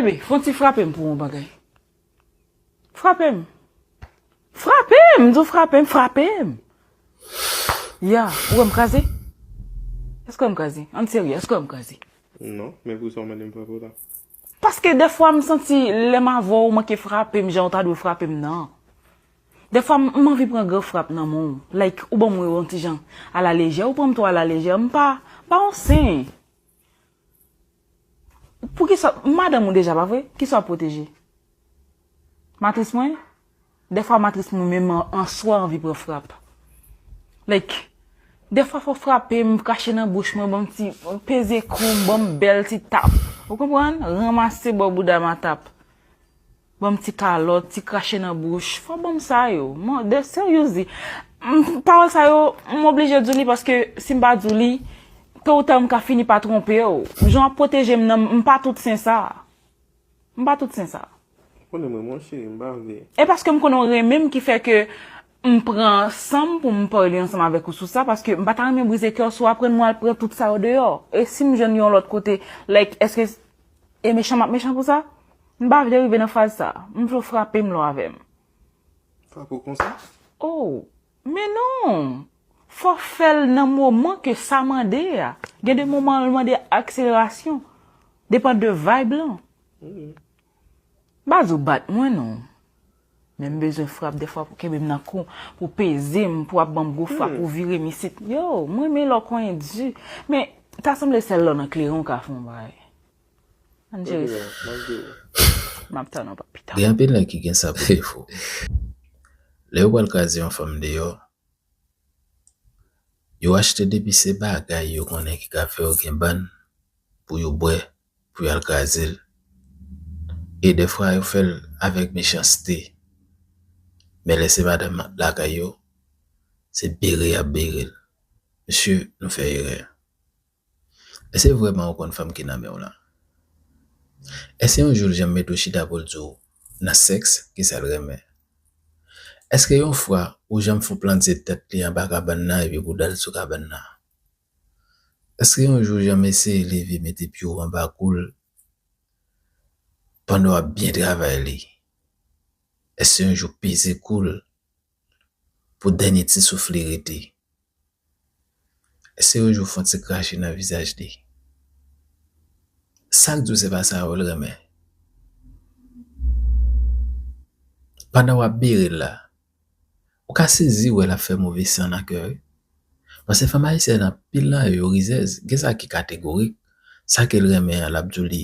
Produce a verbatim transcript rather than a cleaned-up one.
Bebe, fè yon ti frape m pou yon bagay. Frape m. Frape m, m di w frape m, frape m. Ya, ou wè m kraze? Èske w wè m kraze? Ann serye, èske w wè m kraze? Non, men poukisa w mande m frape w la? Paske dèfwa m santi lè m avè w, ou manke frape m jan w ta dwe frape m nan. Dèfwa m m anvi pran gran frap nan men w. Like, ou ban m yon ti jan alalejè, ou pran m twò alalejè, m pa, m pa yon sen. Poukisa, madanm ou deja, pa vre? Kisa w ap pwoteje? Matris mwen? Dèfwa matris mwen menm an, an swa anvi pran frap. Like, dèfwa fò w frape m, krache nan bouch mwen, ban m ti peze kou m, ban m bèl ti tap. Ou konprann? Ranmase bò bouda m a tap. Ban m ti kalòt, ti krache nan bouch. Fò ban m sa yo. Mwen, de seriously. M, pawòl sa yo, m oblije di w li paske si m pa di w li, to ou ta m ka fini pa twonpe w. Jan w ap pwoteje m nan, m pa tout sen sa. M pa tout sen sa. Konnen mwen, mon cheri, m pa vle. E paske m konnen w renmen m ki fè ke m pran san m pou m pale ansanm avèk ou sou sa, paske m pa ta renmen brize kè w si w aprann mwen al pran tout sa yo deyò. E si m jwenn yon lòt kote, like, èske e mechan m ap mechan pou sa? M pa vle rive nan faz sa. M vle w frape m lè w avè m. Frape w konsa? Oh, men non! Fò w fè l nan moman ke sa mande a. Gen de moman l mande akselerasyon. Depann de vibe lan. M pa di w bat mwen non. Men m bezwen frap dèfwa pou kenbe m nan kou, pou peze m, pou ap ban m gwo frap, pou vire m isit. Yo, m renmen lè w konyen di. Men, ta sanble sèl lè w nan kleren w ka fè yon bagay. Ann jere sa. M ap tann ou pa pita. Gen anpil nèg ki gen sa pou defo. Lè yo pral kraze yon fanm deyò, yo achte depi se bagay yo konnen ki ka fè yo gen bann pou yo bwè, pou y al kraze l. E dèfwa yo fè l avèk mechanste. Men lè se madanm lakay yo, se bere y ap bere l. Mesye, nou fè erè. Èske vrèman ou konn fanm ki nan men w lan? Èske yon jou l janm mete w chita pou l di w nan sèks kisa l renmen? Èske yon fwa ou janm fè w plante tèt li anba kabann nan epi bouda l sou kabann nan? Èske yon jou w janm eseye leve mete pye w anba kou l pandan w ap byen travay li? Èske yon jou w peze kou l pou dènye ti souf li rete? Èske yon jou w fè yon ti krache nan vizaj li? Sa k di w se pa sa yo l renmen? Pandan w ap bere l la, ou ka sezi wè l ap fè move san nan kè w wi. Paske fanm ayisyèn anpil nan yo, yo rizèz. Gen sa ki kategorik. Sa ke l renmen an, l ap di w li